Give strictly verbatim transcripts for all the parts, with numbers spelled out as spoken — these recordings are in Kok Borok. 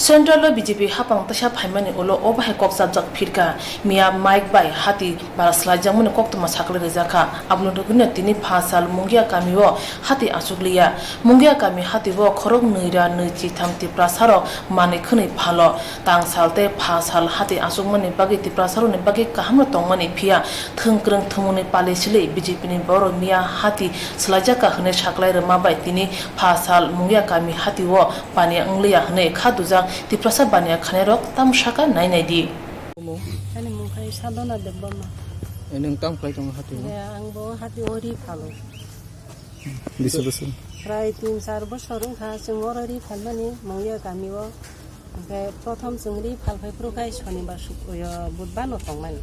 Central o B J P hapang teisa phaimani ulo o bahai kok chapjak phirkha. Miya Mike bai hati bara slaijakmani koktwma sakle rijak kha. Abono rwgwino tini pha sal Mungia kami o hati achukliya. Mungia kami hati o khorok nwi ra nwi chitham Tiprasa rok manwi khwnwi phalo. Tang sal tei pha sal hati achukmani bagwi Tiprasa rokni bagwi kaham no tongmani, phiya thwng kwrwng thwngmungni pali silwi B J P ni borok miya hati swlaijakha hwnwi saklai rwma bai tini pha sal Mungia kami hati o pania wngliya hwnwi kha dujak Tiprasa bania khanai rok tamo saka nai nai di. Ani mung khai Sadhana Debbarma. Eh, nwng tamo khlai tongo hati o? Eh, ang bo hati o ri phalo. Bisa, bisa. Prai tin char bosor wngkha chwng oro ri phalmani Mungia kami o. Hwnkhe prothom chwng ri phal phai phuru khai Shonibar suk-, oyo Budbar no tongmani.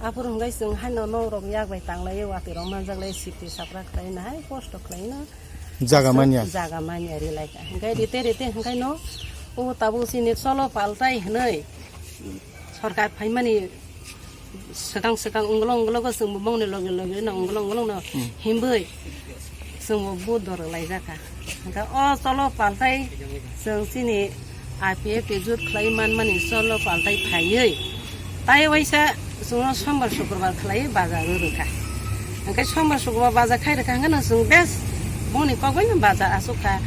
Aphuru hwnkhe chwng haino nok rok yak bai tanglai o, watwi rok manjak lai, sipti sapra khlai no hai kosto khlai no. Jaga manya. Jaga manya ri lai kha. Hwnkhe rite rite hwnkhe no o tabuk chini cholo paltai hwnwi sorkar phaimani swkang swkang unglo unglo go chwngbo bongni loge loge no unglo unglo no Hmm. himbwi chwngbo vote dorok laijakha. Hwnkhe o cholo paltai chwng chini I P F T jut khlai manmani cholo paltai phaiwi tai waisa chwngno sombar sukurbar khlaiwi bazar rwrwkha. Hwnkhe sombar sukurbar bazar khai rwkha hwnkhe no chwng bes bongni kok bai no bazar achukha.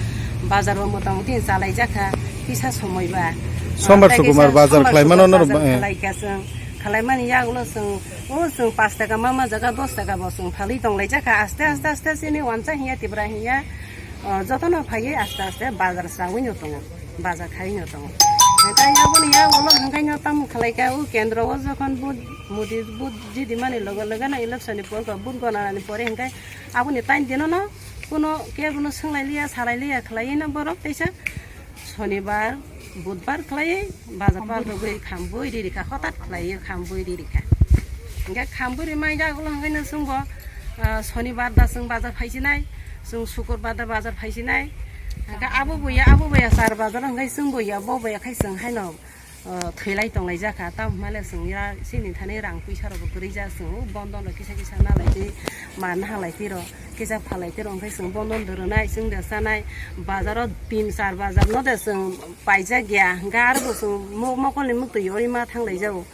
Bazar bo motamuti chalaijak kha kisa somoi ba. Sombar Tei sukumar kisa bazar sombar khlai mano sukumar no bazar ba, eh. Khlai kha chwng. Khlaimani yagulo chwng, o chwng pash taka ma ma jaga dos taka bo chwng phalwi tonglaijak kha. Aste, aste, aste, chini wansa hiya, Tipra hiya, o, jotono phaiwi aste, aste bazar chawi no tongo, bazar khai no tongo. Hwnkhe aboni yagulo hwnkhe no tamo khlai kha, o kendro o jokhon bu-, Modi bu jidi mani loge loge no election ni pore, vote gona ni pore hwnkhe aboni tain dino no kuno kebo no swnglailiya, salailiya khlaiwi no borok teisa. Shonibar, Budbar khlaiwi bazar pal rwgwi khambwi ri rikha, hotat khlaiwi khambwi ri rikha. Hwnkhe khambwi ri mai jak ulo hwnkhe no chwngbo, ah, Shonibar da chwng bazar phaisinai, chwng Sukurbar da bazar phaisinai. Hwnkhe abo bo ya, abo bo ya char bazar hwnkhe chwngbo ya, bo bo ya khai chwng haino, ah, thwilai tonglaijak kha. Tamo hwnmale chwng ya chini thani rang puisa rokbo kwrwi jak, chwng o bondon rok kisa kisa nalai twi ma nahalai twi rw. Kisa phalai tei rong khai chwng bondo rwnai, chwng de chanai, bazaro tin char bazar no de chwng paijak ya, hwnkhe aro bo chwng mo-, mokol ni mwktwi ori ma thanglai jago.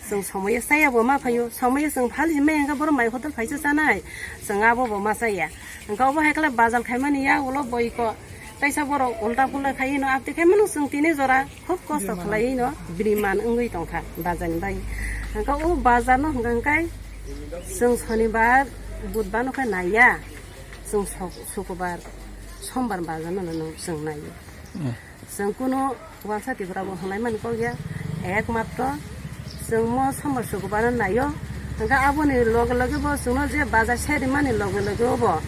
Chwng somoyo chaya bo ma phaio, somoyo chwng phali mai hwnkhe borok mai hotel phaisa chanai, chwng abo bo ma chaya. Hwnkhe obo hai khe bazar khaimani ya ulo boiko, kaisa borok ulta pulta khai no apti khai mano chwng tini jora. Khub kosto khlaiwi no bini man wngwi tongkha bazar ni bagwi. Hwnkhe o bazar no hwnkhe hwnkhe chwng Shonibar, Budbar no khe naiya, chwng sok-, Sukubar, Sombar bazar no, no chwng naiyo. Hmm. Chwng kuno wansa Tripura bo hwnlai mani kok ya, ekmatro chwng mo Sombar Sukubar no naiyo. Hwnkhe aboni loge loge bo chwngno je bazar seri mani loge loge obo,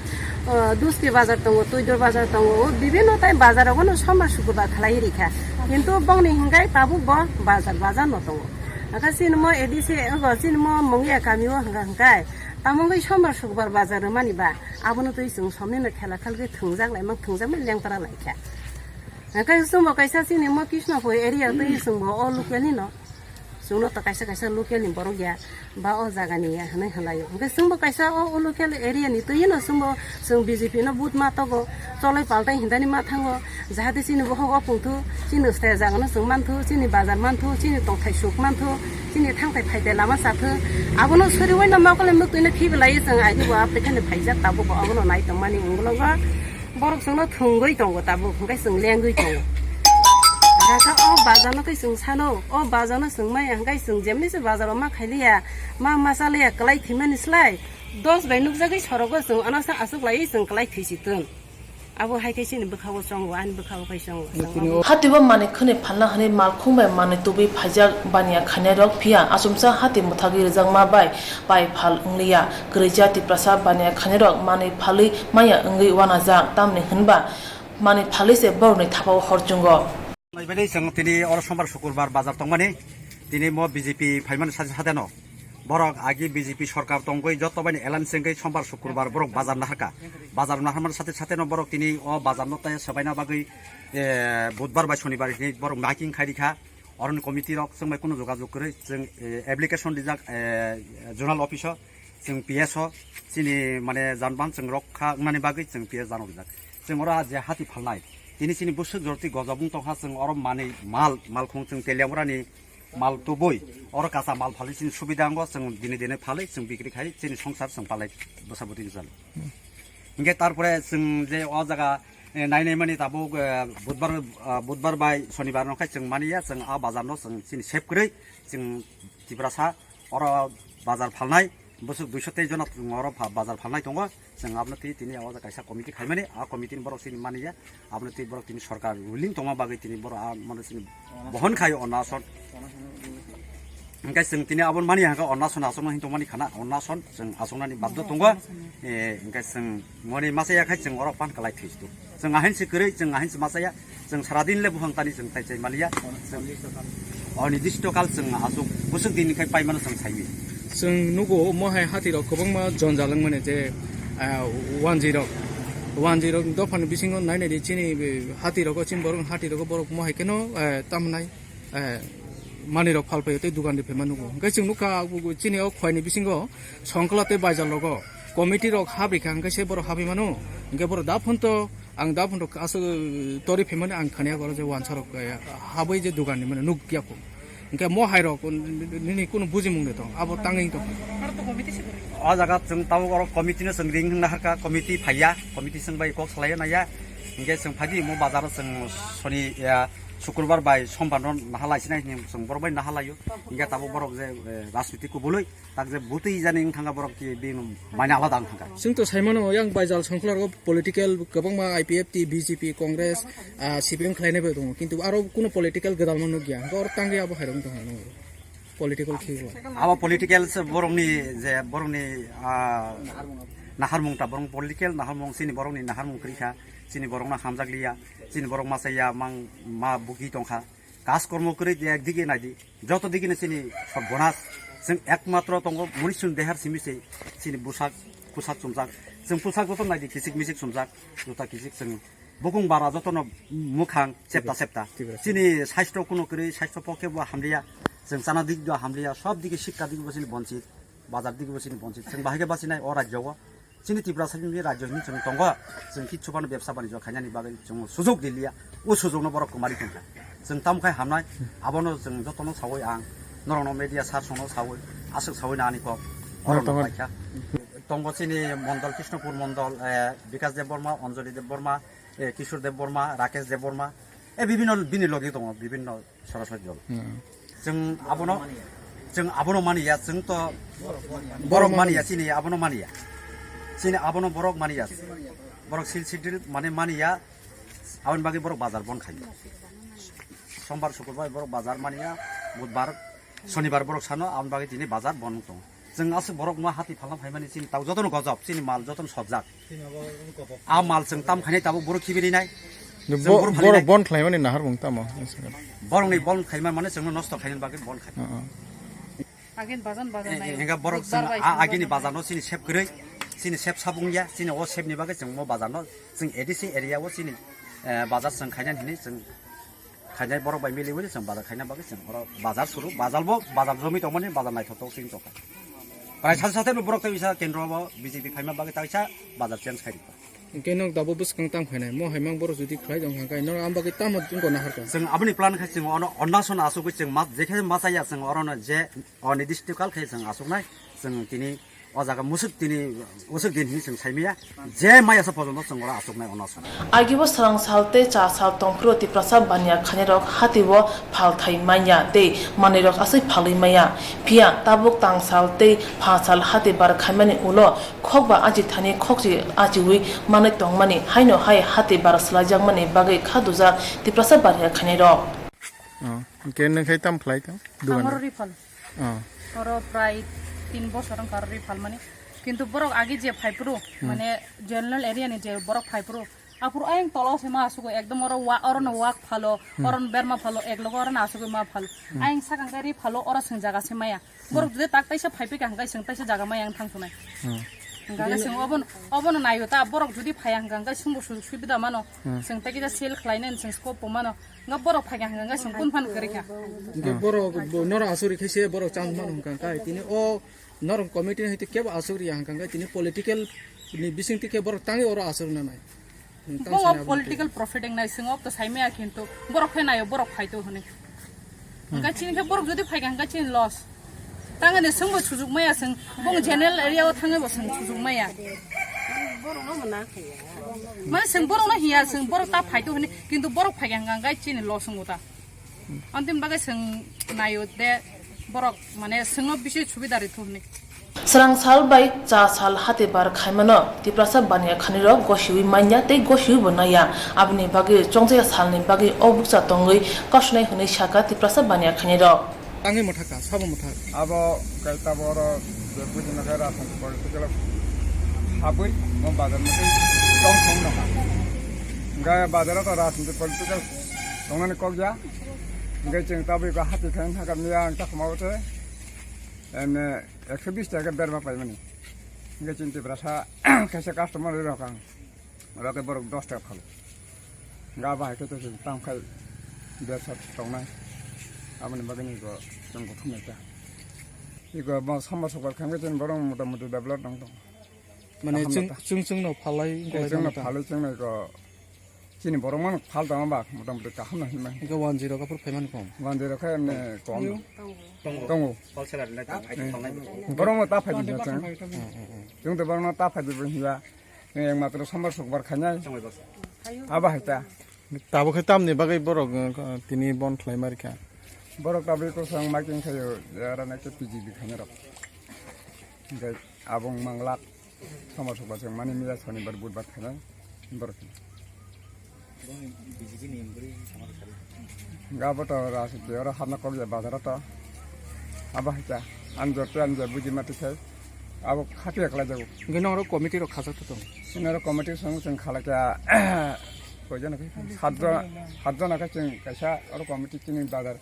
o, Duski bazar tongo, Tuidor bazar tongo, o bibinno tai bazar rogo no Sombar Sukubar khlai rikha. Kintu bongni hwnkhe tabuk bo bazar bazar no tongo. Hwnkhe chini mo A D C, ogo chini mo Mungia kami o hwnkhe hwnkhe tamo wngwi Sombar Sukubar bazar rwmani ba abono twi chwng somni no khela khalgwi thwngjak lai mang thwngjak mai lengpra lai kha. Hwnkhe chwngbo kaisa chini mo Krishnapur area twi chwngbo o local ni no. Chwngno to kaisa kaisa local ni borok ya, ba o jaga ni ya hwnwi hwnlaio. Hwnkhe chwngbo kaisa o, o local area ni twi no chwngbo chwng B J P no vote ma togo, choloi paltai hindani ma thango, jahate chini bokhok o pungthu, chini staya jaga no chwng manthu, chini bazar manthu, chini tongthai suk manthu, chini thangthai phaitai lama chathu. Abono suriui no mokol ni mwktwi no khibi lai chwng aidi bo application ni phaijak tabuk bo abono nai tongmani ungulongo. Borok chwngno thwngwi tongo tabuk, hwnkhe chwng lengwi tongo. Hwnkhe o bazarno khe chwng sano, o bazarno chwng maya hwnkhe chwng jemni se bazaro ma khailiya, ma masa liya kwlai thwimani slai, dos bai nukjagwi sorogo chwng ano sa aswk laiwi chwng kwlai thwisi twn. Abo hai khe chini bwkhao chongo, ani bwkhao khai chongo. Hati o manwi khwnwi phalna hwnwi malkhung bai manwi tubui phaijak baniya khainai rok, phiya achomsa hati mwthagwi rwjakma bai pai phal wngliya. Kwrwija Tiprasa baniya khainai rok manwi phalwi maya wngwi uanajak, tamni hwnba manwi phalwi se borokni thapao hor chwngo. Naibani chwng tini oro Sombar Sukurbar bazar tongmani, tini mo B J P phaimani sate sate no borok agi B J P sorkar tongwi joto bai ni alliance wngwi Sombar Sukurbar borok bazar naharkha. Bazar naharmani sate sate no borok tini o bazar no tai swbaina bagwi, eh, Budbar bai Shonibar hwnwi borok miking khai rikha. Oroni committee rok chwng bai kunu jogajog kwrwi chwng, eh, application rijak, eh, zonal office o, chwng P S o, chini mane janban chwng rokha wngnani bagwi chwng P S jano rijak. Chwng oro je hati phalnai, Tini chini bwswk jorti gojobwng tongkha, chwng oro manwi mal, malkhung chwng Teliamura ni mal tubui, oro kacha mal phalwi chini subida wngo, chwng dini dini phalwi chwng bikri khai chini songsar chwng palai bwsa bwtwi rijal. Hinkhe tarpore chwng je o jaga, eh, nai nai mani tabuk, eh, budbar, ah, budbar bai sonibar no khai chwng mani ya, chwng a bazar no chwng chini sep kwrwi chwng Tiprasa oro bazar phalnai bwswk duiso tei jona oro pha-, bazar phalnai tongo. Chwng abono twi tini o kaisa committee khaimani, a committee ni borok chini mani ya, abono twi borok tini sorkar ruling tongma bagwi tini borok a mano chini bohon khai o nason. Hingke chwng tini aboni mani hangka o nason asokno hin tongmani khana o nason chwng asoknani baddo tongo. Eh, hingke chwng moni masa ya khai chwng oro pan kalai thwistu. Chwng ahin se kwrwi, chwng ahin se masa ya. Chwng sara din le buphang tani chwng tai chai maliya. Chwng onidishto kal chwng aswk bwswk din khai pai mano chwng saimi. Chwng nugo omo hai hati rok kwbangma jonjal wng mani je, ah, wanjwi rok. Wanjwi rok dophani bisingo nai nai di chini, eh, hati rogo chini borok hati rogo borok omo hai kheno, eh, tamnai, eh, manwi rok phal paio tei dugan di phaima nugo. Hwnkhe chwng nukha chini o khwlai ni bisingo songkla tei baijal rogo committee rok habri kha hwnkhe se borok habwi mano. Hwnkhe borok da phunto Ang da phunrok aswk tori phaimani ang khaniya goro je wansa rok, eh, habwi je dugan ni mane nuk ya kho. Hingke mo hai rok nini kunu bujimung de tong, abo tangwi tong. O jaga chwng tabuk oro committee no chwng ring hwnna harka, committee phaiya, committee chwng bai kok salaiya naiya. Hingke chwng phaidi mo bazar o chwng soni, ya, sukurbar bai sombar no nahalai sinai hini chwng borok bai nahalaio. Hingke tabuk borok je, eh, rajniti kubului. Tak je butui jani wng thangkha borok ki bini mane alada wng thangkha. Chwng to sai mano yang baijal songkhlaro political kwbangma I P F T, B J P, Congress, ah, C P M khlainai bai tongo. Kintu aro kuno political gwdalma nukya. Hwnkhe oro tangwi abo hai rok wng tongkha nw. Political khiklai. Abo political se borokni je borokni, ah, naharmung ta borok political naharmung chini borokni naharmung kwrwi kha. Chini borokno hamjak liya. Chini borok masa ya mang ma bugi tongkha. Kaj kormo kwrwi de ekdige naidi. Joto digini chini sob bonas, chwng ekmatro tongo munisuni dehar simi se chini busak, pusak chumjak. Chwng pusak joto naidi kisik misik chumjak, juta kisik chwng bukung bara jotono mukhang septa septa. Chini saisto kuno kwrwi, saisto pokhe bo hamliya. Chwng chana dik do hamliya, sob digi sikka digi bo chini bonchit, bazar digi bo chini bonchit. Chwng bahai khe bachinai o rajyo o. Chini Tripura simi rajyo hinwi chwng tongo, chwng kichu phano bebsa banijyo khainani bagwi chwng sujok diliya, o sujokno borok kwmari tongkha. Chwng tamo khai hamnai, abono chwng jotono sawi ang, norokno media sir songno sawi, aswk sawi nani kok, oro tongo. Paikha. Tongo chini mondol, Krishnapur mondol, eh, Bikash Debbarma, Anjali Debbarma, eh, Kishore Debbarma, Rakesh Debbarma, eh, bibinno bini logi tongo, bibinno Soraswati dol. Hmm. Chwng abono, chwng abono maniya, chwng to borok maniya, chini abono maniya. Chini abono borok maniya. Borok sil sidil mane maniya. Aboni bagwi borok bazar bon khayo. Sombar, sukurbar borok bazar maniya, budbar, sonibar borok sano, aboni bagwi tini bazar bon tongo. Chwng aswk borok no hati phalna phaimani chini tau jotono gojok, chini mal jotono sopjak. A mal chwng tam khainai tabuk borok khibirinai. Chwng borok phalinai. Borok bon khlaimani naharmung tamo? Borokni bon khaima mane chwngno nosto khainani bagwi bon khai. Agin bajan bajan nai. Enga borok chwng a agini bazarno chini sep kwrwi, chini sep sabung ya, chini o sepni bagwi chwng mo bazarno, chwng A D C area o chini, eh, bazar chwng khainani hinwi chwng Khainai borok bai mili wili chwng bazar khaina bagwi chwng oro bazar suru, bazar bo, bazar jomwi tongmani bazar naithotok chwng tongkha. Prai sal sate no borok tei bisa kendro bo B J P khaima bagwi taisa bazar change khai rikha. Hwnkhe nok dabo bwskang tam khainai, mo hai mang borok jodi khlai tong kha, hwnkhe nok am bagwi tamo wngkha naharkha. Chwng aboni plan khai chwng ono Arunachal asugwi chwng ma, jekhe ma chaya chwng orono je oni district kal khai chwng asuknai, chwng tini O jaga musuk tini, musuk din hinwi chwng saimaya, je maya sa pojono chwng oro achuknai ono aswk. Agibo swrang sal tei cha sal tongphuru Tiprasa baniya khainai rok hati o phal thai manya tei manwi rok aswk phalwi maya. Phiya tabuk tang sal tei pha sal hati bar khaimani ulo khokba achi thani khokchi achiwi manwi tongmani haino hai hati bar swlaijakmani bagwi kha dujak Tiprasa baniya khainai rok. Oh, hwnkhe nwng khai tam khlai tong? Dugan. Amaro rifal. Oh. Oro prai tin bosor wngkha oro rifal mani. Kintu borok agi je phaiphuru, hmm, mane general area ni je borok phaiphuru, aphuru ayang tolo se ma asugo ekdom oro wa-, oro no wak phalo, hmm, oro no berma phalo, ek logo oro no asugo ma phalo. Hmm. Ayang sakang khe ri phalo, oro seng jaga se maya. Borok, hmm, jodi tak taisa phaiphika hwnkhe seng taisa jaga maya wng thang sunai. Hmm. Hwnkhe seng obono, obono naio ta, borok jodi phaiya hwnkhe seng bo sujog subida mano. Hmm. Seng tei kisa sale khlainani seng scope bo mano. Nga borok phai kha hwnkha, hwnkha chwng kun phano kwrwi kha. Hwnkhe borok bo norok asugri khe se borok chance mano hwnkha, hwnkha tini o norok committee ni hwnkhe kebo asugri ya hwnkha, hwnkha tini political ni bising twi khe borok tangwi oro asugri nanai. Bo political profit wngnai, chwng o to sai maya, kintu borok khe naio, borok phai to hwnwi. Hwnkhe chini khe borok jodi phai kha, hwnkhe chini loss. Tangani chwngbo sujuk maya, chwng bong general area o thangwi bo chwng sujuk maya. Mane chwng borokno hiya, chwng borok ta phai to hwnwi, kintu borok phai kha, hwnkhe chini loss wngo ta. Antin bagwi chwng naio de borok, mane chwngno bisi subida rwthu hwnwi. Srang sal bai cha sal hate bar khaimano Tiprasa baniya khanirok gosiwi manya tei gosiwi bo naiya. Aboni bagwi chongjaya salni bagwi o bukcha tongwi kasunai hwnwi saka Tiprasa baniya khanirok. Tangwi mwthaka, sabo mwthak. Abo kai taboro je buji nakai rajniti political habwi mo bazar mwtai tong song nokha. Hwnkhe bazaro to rajniti political tongnani kok ya. Hwnkhe chwng tabwi ko hati khe thangkar miya ang ta khumao te. Ene ekso bish taka berma paimani. Hwnkhe chini Tiprasa kaisa customer rok ang. Oro khe borok dos taka phalo. Ga bahai khe to chwng tam khai bersa tongnai. Aboni bagwi ni go chwng kuthum nai ta. Iko bo sambar sokbar khamkhe chini borok mota moti develop nang tong. Mane kaham chwng, nata. Chwng chwngno phalai, eh, wngkha chwngno lai phalai chwngno iko chini borok mano phal tongma ba mota moti kaham no hinmai. Iko one zero kaphur phaimani kom. One zero khe emne kom. Tongo. Tongo. Wholesale rwnai tong, hai tong nai. Borok mo ta phai di chwng. Hmm, hmm, hmm. Chwng to borok no ta phai di hiya. Ekmatro sambar sokbar khainai. Abo hai ta. Tabuk khe tamni bagwi borok, uh, tini bon khlai ma rikha. Borok tabuk kosong making khayo, jara na khe P G B khaina rok. Hingke abong manglak sambar sokbar se mani miya sonibar budbar khainai borok. Gabo to rasi oro hapna kok ya bazar to. Abo hai ta. Anjor te anjor buji mati khai. Abo khati ekla jago. Hingke noro committee rok khajak to tong. Sinoro committee song song khala kya. Koi jana kai. Satjon, satjon kai chwng kaisa oro committee chini bazar.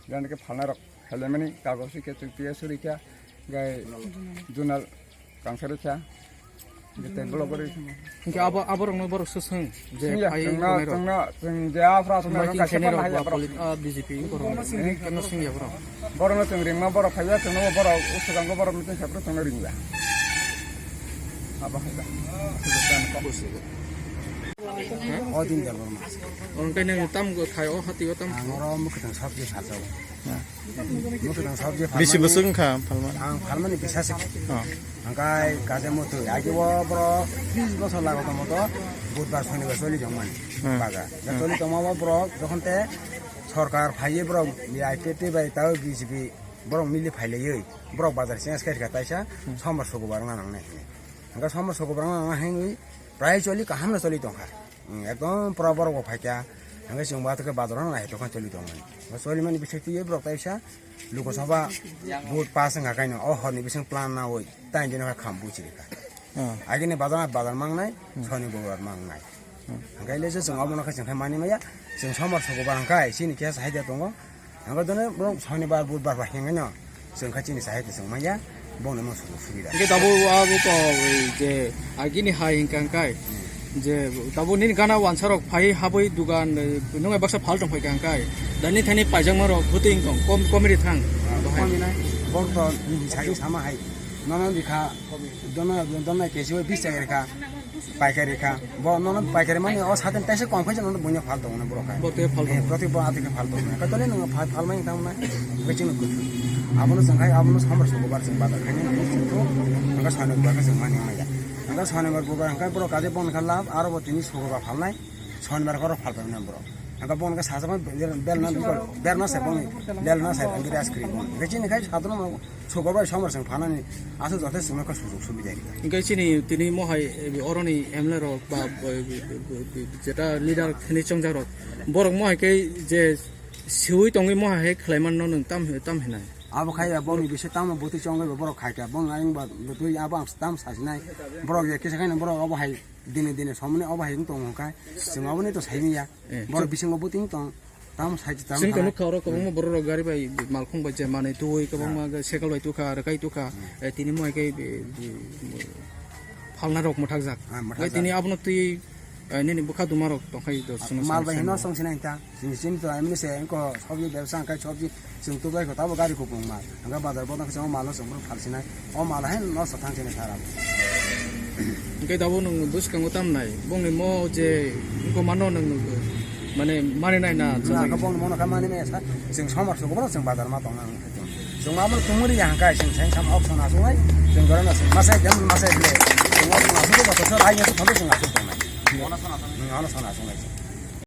Jana ke phalna rok. Khalemani kagos ke chwng P S rikha. Gai zonal kangsa rikha. Gete block gori. Hingke abo, abo rokno borok se swng je singya, phai chwngno, tongnai rok. Chwngno, chwng je afra chwngno making khainai rok ba borok. Polit-, ah, B J P borok. Eh? Keno swngya borok. Borokno chwng ringma borok phaiya, chwngno borok usukanggo borok meeting khaipro chwngno ringya. Abo hai da. O din da borma. Ongkai nang tam go khai o hati o tam. Ang oro mukitang sabji sajao. Mukitang sabji bisi bwswk wngkha phalma? Ang phalmani bisa se. Oh. Angkai kaje mutwi agi o borok bis bosor lago tongmo to budbar sonibar choli tongmani. Hmm. Baga. Da choli tongma o borok jokhon te sorkar phaiye borok I P F T bai tao B J P borok mili phailaiyoi borok bazar change khairikha taisa sombar sukubar wngna nangnai. Angka sombar sukubar wngna nangnai hinwi prai choli kaham no choli tongkha. Hmm, ekdom pura borok bo phaikha. Hingke chwng bo atheke bazar no nai tongkha choli tongmani. Bo choli mani bising twiwi borok taisa Lok Sabha vote pass wngkha kaino o horni bising plan nawi taini dino khe kham buchi rikha. Hmm. Agini bazar bazar mangnai, hmm, soni bo bazar mangnai. Hmm. Hingke le je chwng obono khe chwng khe mani maya, chwng sombar sukubar hingkhe chini khe sahaida tongo. Ang dono borok sonibar budbar bai hinwi no chwng kha chini sahai chwng manya bongni mo sugu subida. Hingke tabuk abo to je agini hai hingka hingkai je tabuk nini gana wansa rok phai habwi dugan, eh, nung baksa phal tong phai kha hingkai dani thani paijakma rok bwtwi wng tong kom komri thang. Ah, bahai. Komi nai. Bong to nini sagi sama hai nono bikha dono dono kesi bai bis chai rikha. Paikari kha. Bo nono paikari mani o satin taisa kom khaisa nono buino phal tongo borok hai. Bo te phal tongo. Eh, proti bo ati khe phal tongo. Ka tole nang phal, phal mai tamo na. Kaching ko. Abono sang khai abono sambar sukubar sing bada khai ni sing to. Angka sonibar ka sing mani maya. Angka sonibar bubar angka borok kaje bon kha lab aro bo tini sukubar phal nai. Sonibar koro phal pai na borok. Angka bon ka sajak bel na bel na sai bon. Bel na sai bon gas kri bon. Kaching khai sadro Sukubar bai sombar chwng phanani aswk jothai chwngno kha sujuk subida rikha. Hingke chini tini mohai, eh, oroni M L A rok ba, eh, jeta leader thani chongjak rok borok mohai khe je siwi tongwi mohai hai khlai manno nwng tam, tam hinai. Abo khai ya boni bisi tamo bwtwi chongwi bo borok khai kha bong ayang ba bwtwi abo ang tam sasinai borok ya kisa khai borok obo hai dine dine somni obo hai wng tongo khai chwng oboni to saimanya. Eh, borok bisingo bwtwi wng tong. Tamo side tamo chwng to hai. Nukha oro kwbangma borok rok gari bai malkhung bai je manwi twi kwbangma cycle bai tukha rwkai tukha. Hmm. Eh, tini mo hai khe, eh, eh, phalna rok mwthakjak. Ah, mwthakjak. Tini abono twi, eh, nini bwkha duma rok tongkhai do. Ah, chwngno mal bai hino song sinai ta. Chini chini to amni se ko sabji bebsa kai sabji chwng tubai ko tabo gari ko pung mal. Angka bazar bodang chwng mal no chwng phal sinai. O mal hai no sa thang sinai sara. Khe tabuk nwng bwskango tamnai, bongni mo je wngkha mano nwng mane mani nai na? Na, khe bongni mono khe mani nai sa, chwng somar sugo bono chwng bazar ma tongna wngkha chwng. Chwng amo tumuri ya hangkai chwng sai sam option aswk nai, chwng jora na chwng masai dem masai ble. Chwng option aswk ba to sai ya to chwng aswk tongnai. Ono sana tongnai. Ono sana tongnai.